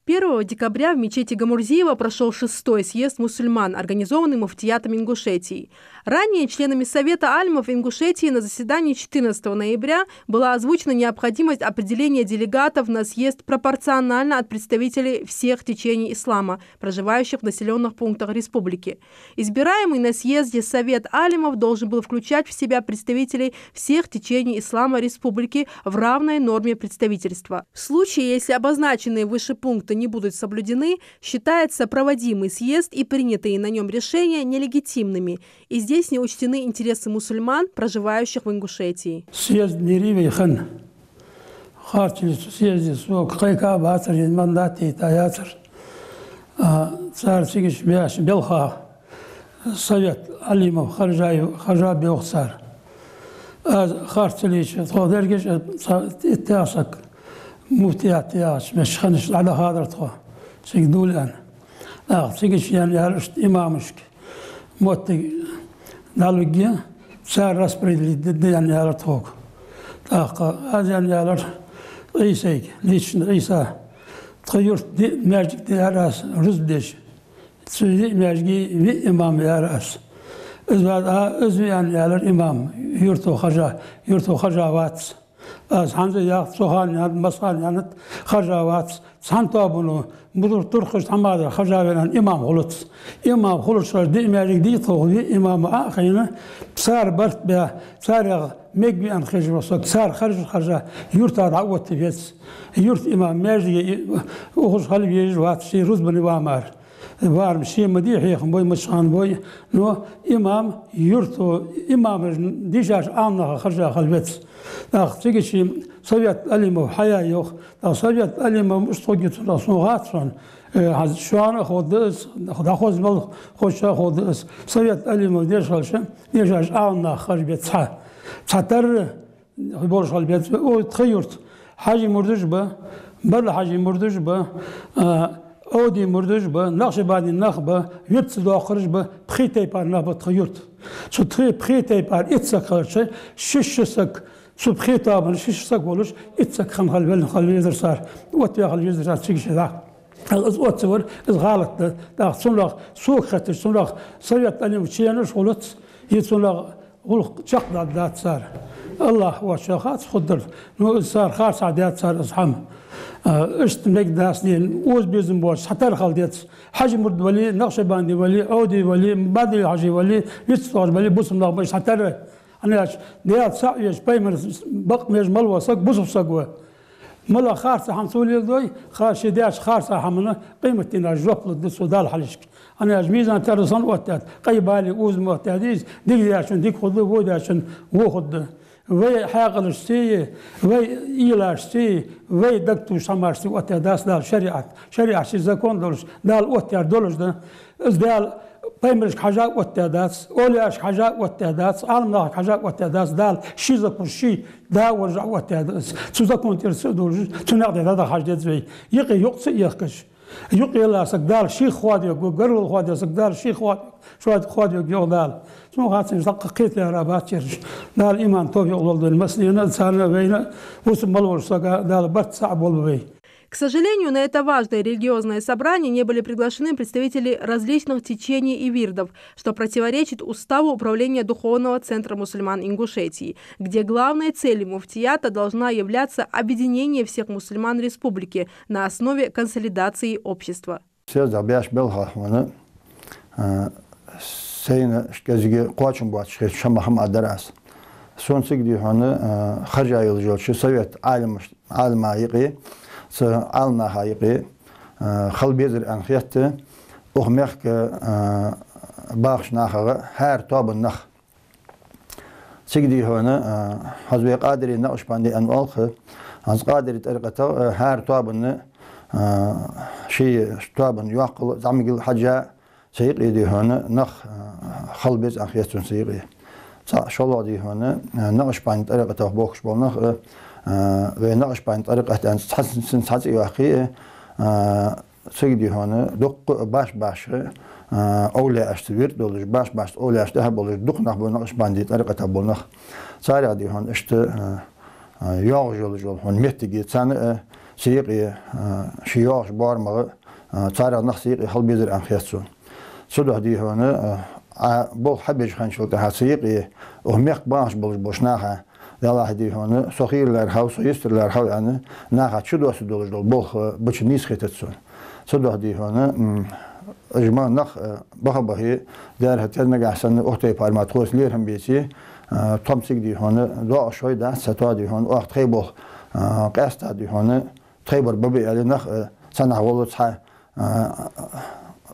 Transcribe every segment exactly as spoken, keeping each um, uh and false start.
Первого декабря в мечети Гамурзиева прошёл шестой съезд мусульман, организованный муфтиятом Ингушетии. Ранее членами Совета алимов Ингушетии на заседании четырнадцатого ноября была озвучена необходимость определения делегатов на съезд пропорционально от представителей всех течений ислама, проживающих в населённых пунктах республики. Избираемый на съезде Совет алимов должен был включать в себя представителей всех течений ислама республики в равной норме представительства. В случае, если обозначенные выше пункты не будут соблюдены, считается проводимый съезд и принятые на нём решения нелегитимными, и здесь не учтены интересы мусульман, проживающих в Ингушетии. Съезд неревей хан. Харцлийца съезде сога кхайка а бацар, е мандат тейта яцар. А, цар цига беш белха Совет алимов хержа, хержа бевх цар. Аз харцлийца тхо дергаш а ца иттех саг муфтият яхача меш ханаш дӀадахадар тхо. Цига дулаьн. Ах, цига шен ял ишта имамашка моттиг дӀалугге, цар распределить де, де аьнна аьлар тхога. ТӀаккха аз аьнна аьлар Ӏийсайга, лично Ӏийса. Тха юрта диъ маьждиг да аьлар аз, рузба деш. Цу диъ маьждиге виъ имам я аьлар аз. Из ваьд а, из виъ аьнна аьлар имам, юрто хержа, юрто хержа вац. Аз хӀанз а яхац, цу хана яьннад, массахана яьннад, хержа вац. Цхьан тоабано, мудар турхаш хӀама дар хержа венна имам хулац. Имам хулаш хержа диъ маьждиг дий тхо, виъ имам а хайна, цар барт бе, царех мегаш веана хеш вола саг, цар хержа, хержа, юрта дӀаотта веза. Юрта имам маьждиге и, ухаш хила везаш вац, ший рузбане ва мара. Варм ший ма дий, хьехам бой, мачхана бой, но имам юрто, имамаш дийшача Ӏаламнаха хержа хила веза. ТӀаккха цига ший Совет алимов хьаяь йоах, тӀаккха Совет алимов мишта хургья цунах сона хац сона. Э, хӀанз шоана а ховргда из, дӀахоз мел хозачоа а ховргда из. Совет алимов деш хилча, дийшача Ӏаламнаха хержа беза цхьа. Цхьатарра болаш хила беза. О, тха юрта хьажий мурдаш ба, Бала-Хьажий мурдаш ба, а, Ӏовдий мурдаш ба, Накъшбандий нах ба, вирд ца доаккхараш ба, пхи тайпара нах ба тха юрта. Цу тхи, пхи тайпара итт саг хилча, ши-ши саг, цу пхи тоабан ши-ши саг волаш, итт саг хинна хила везар цар, оттаваь хила везар цар цига шера. Из оттавар, из гӀалат да. ТӀаккха цунах сога хеташ, цунах Совет алимов членаш хулац, е цунах гӀулакх чакхдаргдац цар. АллахӀ воацачоа хац хургдар. Ну, из цар харцахьа даьд цар из хӀама. А, иштта мегаш дац дийна, оза безам боацаш цхьатарра хила деза. Хьажий мурд вале, Накъшбанди вале, Ӏовди вале, Бадуи-Хьажий вале, вицтохаш вале, бусалба нах ба цхьатарра. ХӀана аьлча, Даьла цаӀ веш, пайхамара бакъ веш мел вола саг бусалба саг ва. Мала харцахьа хӀама цо леладой, ха-, ше даьча харцахьа хӀамана къематдийнахьа жоп лургда цо Далла хьалхашка. ХӀана аьлча мизан тӀара санна оттадаьд, къай бале оза ма оттадаьдий из, дика даьчун дика хургда, во даьчун во хургда. Вай хьаькъалашцеи, вай уйлашцеи, вай дагатохаш хӀамашцеи оттадаьдац Дала шариӀат. ШариӀат ше закон долаш, Дала оттаяьр долаш да. Из Дала пайхамарашка хьежжа оттадаьдац, овлияашка хьежжа оттадаьдац, Ӏаламнахага хьежжа оттадаьдац, Дала ший закон, ший да вожжа оттадаьд из. Цу закона тӀера ца а довлаш, цу наькъа тӀа дӀадаха хьажа деза вай. Юкъе юкъ ца а ехкаш. Юкъе йола саг Дала шийх хоадавергва, гаргало хоадавергва саг Дала шийх хоад-, шийх хоадавергва, йоах Дала. Цунах хацанаш даккха кхетаяра бац ераш. Дала иман, товфикъ лолда вайна массанена, царна а, вайна а, бусалба мел волча сага Дала барт, цаӀ болба вай. К сожалению, на это важное религиозное собрание не были приглашены представители различных течений и вирдов, что противоречит уставу Управления Духовного центра мусульман Ингушетии, где главной целью муфтията должна являться объединение всех мусульман республики на основе консолидации общества. Съездах беш белхах хьона, а, сайна кӀезига кхоачам боацаш хеташ хӀама-хӀама а дар аз. Сона цига, дий хьона, а, хержа йолаш йолча Совет Ӏалимаш-, Ӏалама юкъе, цу Ӏаламнаха юкъе, а, хила безар аьнна хетта, укх мехка, а, бахача нахага, хӀара тоабан нах. Цига, дий хьона, а, хӀанз вай Къадирий, Накъшбандий аьнна оал-кх, хӀанз Къадирий тӀарикъатах, а, хӀара тоабанна, а, ший тоабан йоккхал, зӀамагал хьежжа, цу юкъе, дий хьона, нах, а, хила беза аьнна хет сона цу юкъе. ЦаӀ, шоллагӀа, дий хьона, а, Накъшбандий тӀарикъатах бохкаш бола нах, а, а, вай Накъшбандий тӀарикъат аьнна цхьа, цхьа, цхьа цӀи йоаккхе, а, цига, дий хьона, дуккха а баш-башха, а, овлияашца вирд долаш, баш-башца овлияашта тӀехьа болаш дукха нах ба Накъшбандий тӀарикъатах бола нах. Царех, дий хьона, иштта, а, а, йоагӀаш йолаш йола хьона моттиг я, царна а, Цу юкъе, а, ший йоагӀача боарамагӀа, а, царех нах цу юкъе хила безар аьнна хет сона. Цудухьа, дий хьона, а, Ӏа болх хьабеча ханчул тӀехьа цу юкъе, оаха мехка бахаш болаш болча наха, Даллахь, дий хьона, со хийра лаьрхӀав, со йистера лаьрхӀав аьнна, наха чудоссаш долаш дола болх, а, бича нийса хетац сона. Цудухьа, дий хьона, м, уж ма нах, а, баха-бахе, дера хӀаьта нагахь санна оаха тайпара ма тхоца лерхӀам беце, а, тхо-м цига, дий хьона, доагӀаш хой дац, цхьа тоа, дий хьона, оаха тхоай болх, а, къаьстта, дий хьона, тхоай бар ба бе аьле нах, а, цхьаннахьа гӀолла цхьа, а,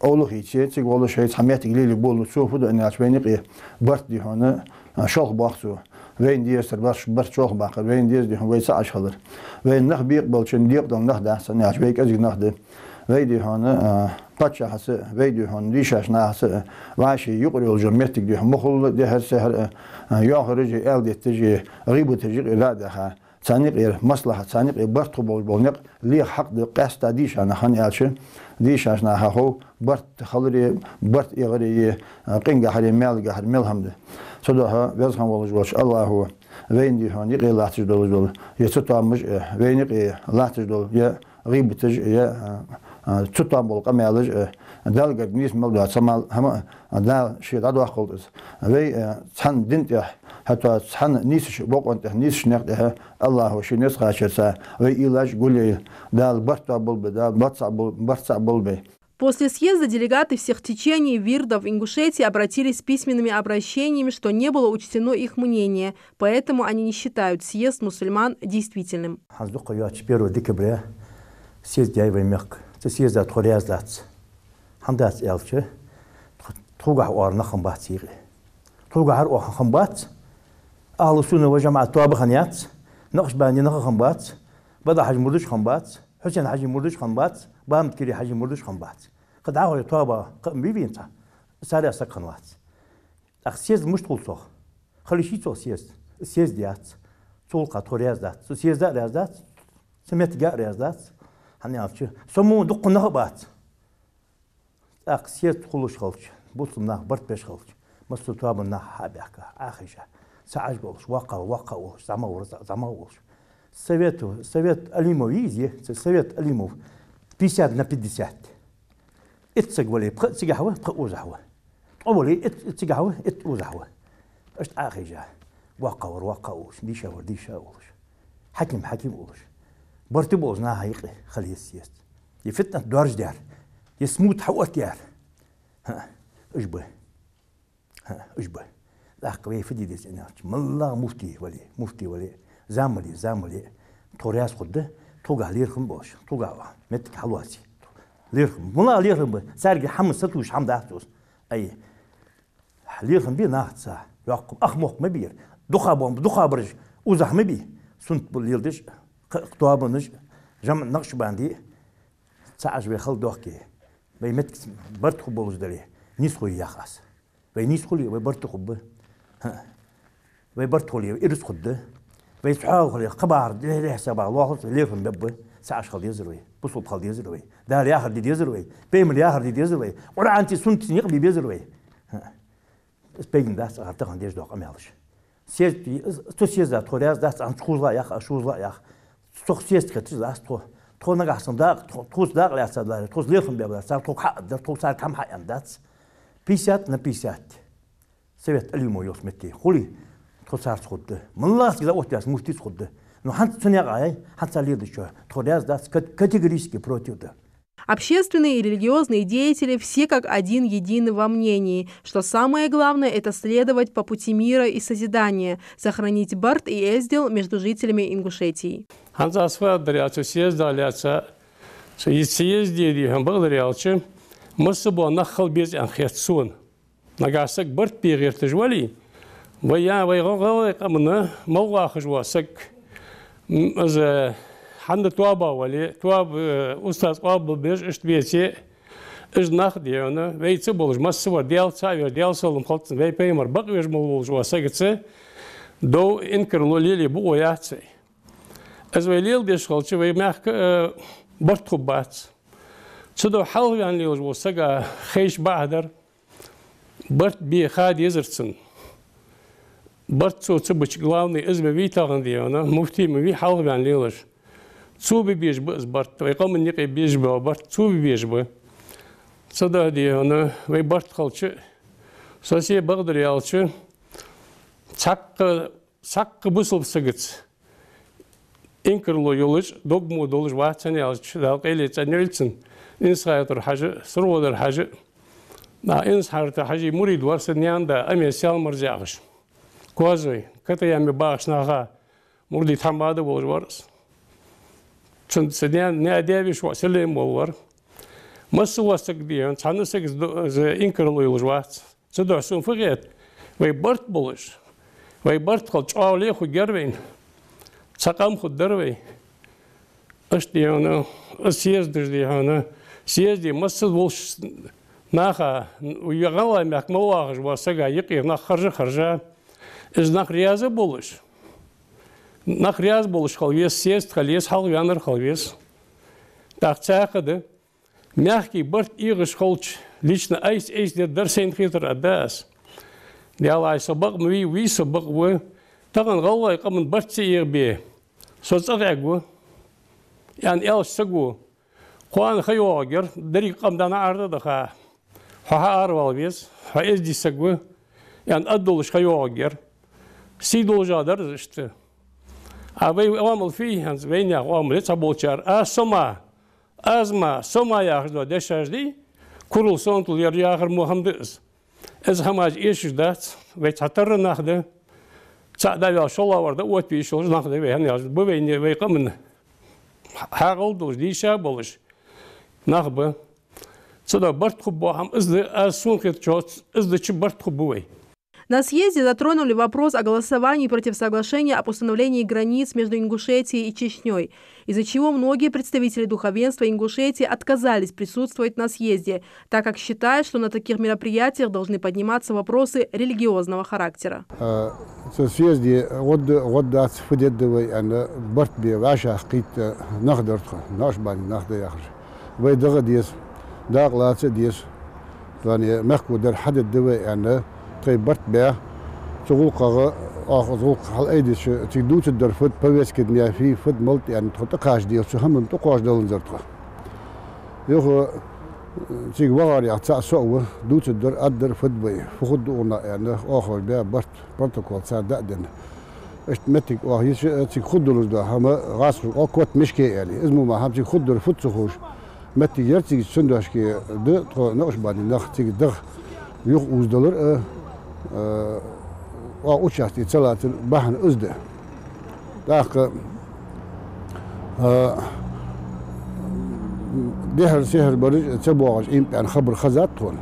овлахийце, цига гӀолла шоай цхьа моттиг лелае болалу, цо фу ду аьнна аьлча вайна юкъе барт, дий хьона, а, шолха боах цо. Вайна дезар барт, барт шолха баккхар, вайна деза, дий хьона, вай цаӀ Ӏаш хилар. Вайна нах бекъабелча, декъадала нах дац аьнна аьлча, вай кӀезига нах да. Вай, дий хьона, а, паччахьаца, вай, дий хьона, дийшача нахаца, а, вӀаший юкъара йолаш йола моттиг, дий хьона, мухӀалла, дехьара-сехьара, а, а, йоахараш а, аьла детташ а, гӀийбаташ а юкъера дӀа а даьха, царна юкъера маслахьат, царна юкъера барт хургболаш бола никъ леха хьакъ да къаьстта дийшача наха, хӀана аьлча, дийшача наха хов барт хилари, барт эгӀари, а, къингахьари, маьлгахьари мел хӀама да. Цудухьа Веза хинна волаш волча Аллахьо вайна, дий хьона, юкъе латташ долаш дола, е цу тоамаш, а, вайна юкъе латташ дола, е гӀийбаташ, е, а, а, цу тоам бола къамаьлаш, а, Далла гарга нийса мел доаца хӀама, хӀама, а, Дала ше дӀадоаккхалда из. Вай, а, цхьан дина тӀа, хӀаьта цхьан нийсача бокъон тӀа, нийсача наькъа тӀа Аллахьо ший низ кхачарца вай уйлаш гулъяйла, Дала барт тоаболба, Дала барт цаӀ бол-, барт цаӀ болба. После съезда делегаты всех течений, вирдов Ингушетии обратились с письменными обращениями, что не было учтено их мнение, поэтому они не считают съезд мусульман действительным. ХӀанз дукха йоацаш первого декабря съезд яьй вай мехка. Цу съезда тхо раьза дац. ХӀана дац аьлча, тхо-, тхогахьа оаха нах хиннабац юкъе. Тхогахьара оаха хиннабац. Ахьлу-сунна ва жамаӀат тоаба хиннаяц. Накъшбанди нах а хиннабац. Бада-Хьажа мурдаш хиннабац. Хьусен-Хьажий мурдаш хиннабац. Бамат-Кири-Хьажий мурдаш хиннабац. Кхы дӀахо тоаба кхы а ма бий вайна цхьа. Царех саг хиннавац. ТӀаккха съезд мишта хул цох? Хила йиш йий цох съезд? Съезд яц. Цу гӀулакха тхо раьза дац. Цу съезда а раьза дац. Цу моттига а раьза дац. ХӀана аьлча, со мо дукха нах а бац. ТӀаккха съезд хулаш хилча, бусалба нах барт беш хилча, массо а тоабан нах хьа а баьхка, Ӏохайша, цхьа Ӏаш болаш, воккха, воккха волаш, зӀамагӀа вар, зӀамагӀа волаш. Совет, Совет Алимов вий из, е, ца Совет Алимов, пятьдесят на пятьдесят. Итт саг вале, пхиъ цигахьа ва, пхиъ укхазахьа ва. Ткъо вале, итт, итт цигахьа ва, итт укхазахьа ва. Иштта Ӏохайша, воккха вар воккха волаш, дийша вар дийша волаш, хьаким хьаким волаш. Барт болча наха юкъе хила еза съезд. Е фитнат доаржадаьр, е смута хьаоттаяьр. ХӀа, уж ба. ХӀа, уж ба. ТӀаккха вай фу де деза аьлча, моллагӀа муфти вале, муфти вале, зам вале, зам вале, тхо раьза хургда, тхогахьа лерхӀам болаш, тхогахьа моттиг хьалоаце. ЛерхӀам, моллагӀа лерхӀам ба, царга хӀама сатувсаш хӀама дац цо. Ай, лерхӀам бе нахаца, йоккха, ах мохк ма бий ер. Дукха бо-, дукха бараш укхазахьа ма бий. Суннат бола леладеш, кхы-, кхы тоабанаш, жамаӀат накъшбанди, цхьа Ӏаш вай хила дохке. Вай моттиге барт хургболаш дале, нийса хул яхаш. Вай нийса хуле, вай барт хургба. ХӀа. Вай барт хуле, вай ираз хургда. Вай цхьоагӀо хуле, кхабар, ле-, лехьса бахьа лохалца лерхӀам бергба. Цхьа Ӏаш хила дезар вай. Бусалба хила дезар вай. Дала яхар де дезар вай. Пайхамара яхар де дезар вай. Къуръанца, суннатаца никъ бе безар вай. ХӀа. Из пайдана дац цӀагӀара тахан деш дола къамаьлаш. Съезд, цу съезда тхо раьза дац, цхьанне хоза ла яха, шоза ла яха. Цох съезд хеташ дац тхо. Тхо нагахьа санна дакъа, тхо, тхоца дакъа лаьца даларе, тхоца лерхӀам бе даларе, цар тхога хьааддар, тхога царга хӀама хьааьннадац. Пятьдесят на пятьдесят. Совет Алимов йолча метте хуле, тхо царца хургда. МоллагӀа саг дӀаоттаяьча муфтица хургда. Но хӀанз цу наькъа яй, хӀанз цар леладечох тхо раьза дац, кат-, категорически против да. Общественные и религиозные деятели все как один едины во мнении, что самое главное — это следовать по пути мира и созидания, сохранить барт и эздел между жителями Ингушетии. ХӀанз аз фу аргдар аьлча, съезда лаьца, цу съезде, дий хьона, бакъдар аьлча, масса бола нах хила беза аьнна хет сона. Нагахьа саг барт бе гӀерташ вале, вай я, вай гӀо-, гӀалгӀай къаман мел вахаш вола саг, м, из хьанна тоаба вале, тоаба, э, устаз къоабалбеш, иштта беце, уж нах, дий хьона, вайца болаш, масса вар, Даьла цаӀ вер, Даьла салам хилда цунна, вай пайхамар бакъвеш мел волаш вола сагаца дов, инкарло лелае бокъо яц вай. Из вай леладеш хилча, вай мехка, э, барт хургбац. Цудухьа хьалхаваьнна лелаш волча сага хайша бакъахьа дар, барт бе ха дезар цунна. Барт цо ца бича, главный из ма вий тахан, дий хьона, муфти ма вий хьалхаваьнна лелаш. Цо бе безаш ба из барт, вай къаман юкъе безаш бола барт цо бе безаш ба. Цудухьа, дий хьона, вай барт хилча, со се бакъдар аьлча, цхьаккха, цхьаккха бусалба сагаца инкарло йолаш, догма долаш вац, хӀана аьлча, Дала къайле цӀенйойла цунна, Инсхайтар-Хьажа, Сурводар-Хьажа, а, Инсхайтар-Хьажий мурид вар са наьна да, Амес Саьлмарза яхаш. Коазой, Катаяме бахача наха мурдий тхьамада волаш вар из. Цун са наьна, наьна даь-веший воӀ Селим волаш вар. Масса вола саг, дий хьона, цхьанне сагаца до-, из инкарло йолаш вац. Цудухьа сона фу хет, вай барт болаш, вай барт хилча чӀоагӀа лай хургьяр вайна, цхьа къам хургдар вай. Иштта, дий хьона, из съездаш, дий хьона, съезде масса волча наха, гӀалгӀай мехка мел вахаш волча сага юкъера нах харжа-харжа, из нах раьза болаш, нах раьза болаш хила веза, съезд хила еза, хьалхаваьннар хила веза. ТӀаккха цхьаькха да, мехка барт эгӀаш хилча, лично айса-айса дергдар сайна хетар, аргда аз. Даьла, со бакъ ма вий, вий, со бакъ ва. Тахан гӀалгӀай къаман барт ца эгӀабе, со цӀагӀа эгӀаргва, аьнна, аьлча саго, кхоана ха йоагӀаргьяр, деррига къам дӀа наӀара тӀа даха, хьо хьааравала веза, хьо эздий саг ва, аьнна, аргдолаш ха йоагӀаргьяр. Сий долаш а дар из иштта. А вай оамал фу я хӀанз, вайнаьха оамал я цхьаболчар: аз со ма, аз ма, со ма яхаш дола дешаш дий, курал сонтал яр яхар мо хӀама да из. Из хӀамаш эшаш дац, вай цхьатарра нах да. ЦаӀ дӀаваьлча шоллагӀвар да, оттаве йиш йолаш нах да вай, хӀана аьлча ба вайна, вай къаман хьагӀал долаш, дийша болаш нах ба. Цудухьа барт хургбола хӀама из да, аз, сона хетачох, из дича барт хургба вай. На съезде затронули вопрос о голосовании против соглашения об установлении границ между Ингушетией и Чечнёй, из-за чего многие представители духовенства Ингушетии отказались присутствовать на съезде, так как считают, что на таких мероприятиях должны подниматься вопросы религиозного характера. А, цу съезде гӀо да, гӀо дац, фу дергда вай аьнна, барт бе вӀашагӀкхийтта нах дар тхо, Накъшбанди нах да яхаш. Вай дагӀа деза, дакъа лаца а деза. Тахан мехко дар хьадергда вай аьнна, тхоай барт баь, цу гӀулакхах, оаха из гӀулакх хьалъайдича, цига дувцаргдар фуд, повестка дня фий, фуд, малад аьнна, тхо тӀакхача деза, цу хӀаман тӀакхоачаш даланзар тхо. Юха цига вахар яха цаӀ со а ва, дувцаргдар, аргдар фуд вай, фу хургда укхунна аьнна, оаха баь барт, протокол цар дӀа а денна. Иштта моттиг оаха йича, цига хургдолаш дола хӀама гӀазкхаша оал кот в мешке аьле. Из мо ма хӀама, цига хургдар фуд ца ховш, моттиг яр цига, цудухьа да тхо, Накъшбанди нах, цига даха юхаозадалар а, а, оаха участие ца лацара бахьан из да. ТӀаккха, а, дехьара-сехьара бараш ца боагӀаш Ӏийна пӀаьнна хабар хезад тхона.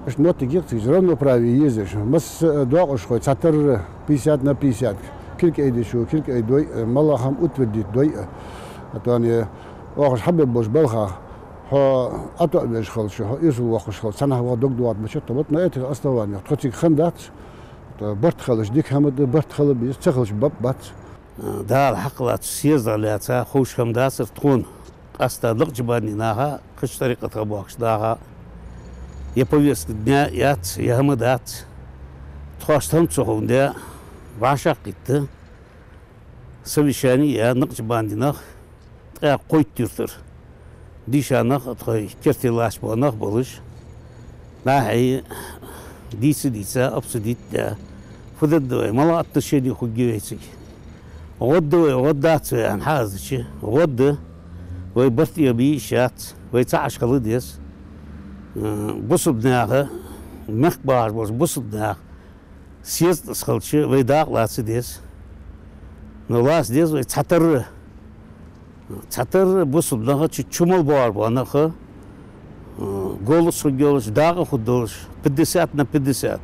Иштта моттиг я-кх цига, равноправие езаш. Масса а доакъашхой цхьатарра, пятьдесят на пятьдесят. Кулг айдечо кулг айдой а, малагӀа хӀама утвердить дой а. А тахан оаха уж хьабергболча балхах, хьо ӀотоӀавеш хилча, хьо ирсал воаккхаш хилча, цхьаннахьа ваха дог доагӀаргбац, тхо, вот на этих основаниях. Тхо цига хиннадац, барт хилча дика хӀама да, барт хила беза, ца хилча бакъ бац. Дала хьакъ лаца съездах лаьца ховш хӀама дацар тхона. Къаьстта накъшбанди наха, кхыча тӀарикъатах боагӀача наха е повестка дня яц, е хӀама дац. Тхоашта хӀама ца ховндаь, вӀашагӀкхийтта, совещани яь накъшбанди нах, ткъаь кхойтта юртара дийша нах а, тхоай керте латташ бола нах а болаш, нахьий дийца-дийца, обсудить даь, фу дергда вай, малагӀа отношени хургья вай цига. ГӀо да вай, гӀо дац вай аьнна хьааздича, гӀо да, вай барт эгӀабе йиш яц, вай цхьа Ӏаш хила деза. Э, бусалба наха, мехка бахаш болча бусалба наха съезд из хилча, вай дакъа лаца деза. Но лаца деза вай цхьатарра. Цхьатарра бусалба наха, чу, чу мел боагӀаш бола наха, э, голос хургйолаш, дакъа хургдолаш, пятьдесят на пятьдесят.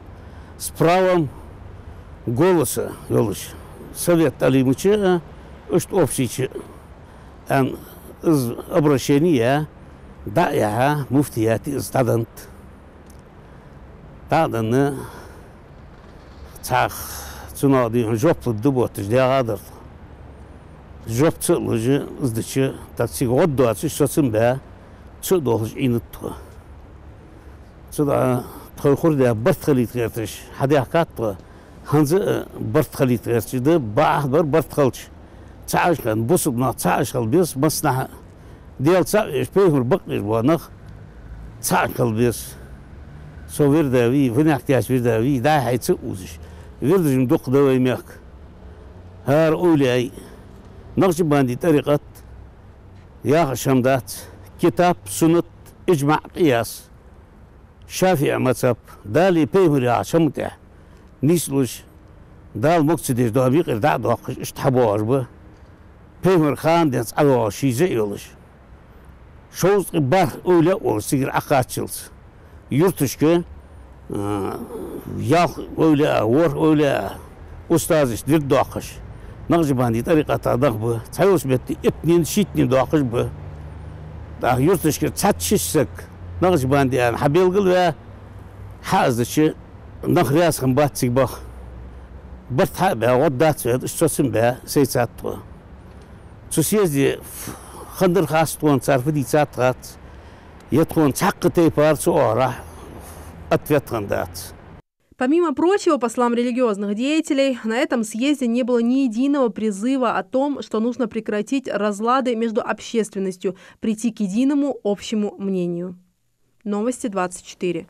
С правом голоса йолаш. Совет Алимыча а, иштта общича а, аьнна, из обращени яь, дӀа а яхьа, муфтияте из дӀаденнад. ДӀа а денна, цхьа цунах, дий хьона, жоп лургда боатташ даьгӀа дар тхо. Жоп ца а луш, из дича, тӀаккха цига гӀо доацаш, соцам баь, цу а дохаш Ӏийнад тхо. Цудухьа тхоай хургдаь барт хилийта гӀерташ хьадаьхкад тхо. ХӀанз а барт хилийта гӀерташ да, бакъахьа бар барт хилча. Цхьа Ӏаш хинна, бусалба нах цхьа Ӏаш хила беза массанахьа. Даьла цаӀ веш, пайхамар бакъвеш бола нах цхьа Ӏаш хила беза. Со вирда вий, ванах теш вирда вий, дӀа-хьа ца узаш. Вирдаш-м дукха да вай мехка. ХӀара овлияй, накъшбандий тӀарикъат яхаш хӀама дац. Китаб, суннат, иджмаӀ, къияс. ШафиӀий мазхӀаб, Далеи пайхамареи яхача хӀаман тӀа нийслуш, Дала мукъа ца деш дола хӀама юкъера дӀа а доаккхаш, иштта хьабоагӀаш ба. Пайхамара хана денз ӀодоагӀаш, ший зӀы а йолаш. Шовзткъеи бархӀ овлия а волаш, цигара Ӏокхаччалца. Юрташка, а, ялх овлия, ворхӀ овлия, устазашта вирд доаккхаш, накъшбандий тӀарикъата нах ба, цхьайолча метте иттанена, шийттанена доаккхаш ба. ТӀаккха юрташкара цхьацца ши саг накъшбанди аьнна хьабелгалваь, хьаазача, нах раьза хиннабац цига баха. Барт хьа а баь, гӀод дац вай, иштта соцам баь, сайцад тхо. Цу съезде ф-, хиннадар хац тхона, цар фу дийцад хац, е тхона цхьаккха тайпара цу оагӀорахьа ответ хиннадац. Помимо прочего, по словам религиозных деятелей, на этом съезде не было ни единого призыва о том, что нужно прекратить разлады между общественностью, прийти к единому общему мнению. Новости двадцать четыре.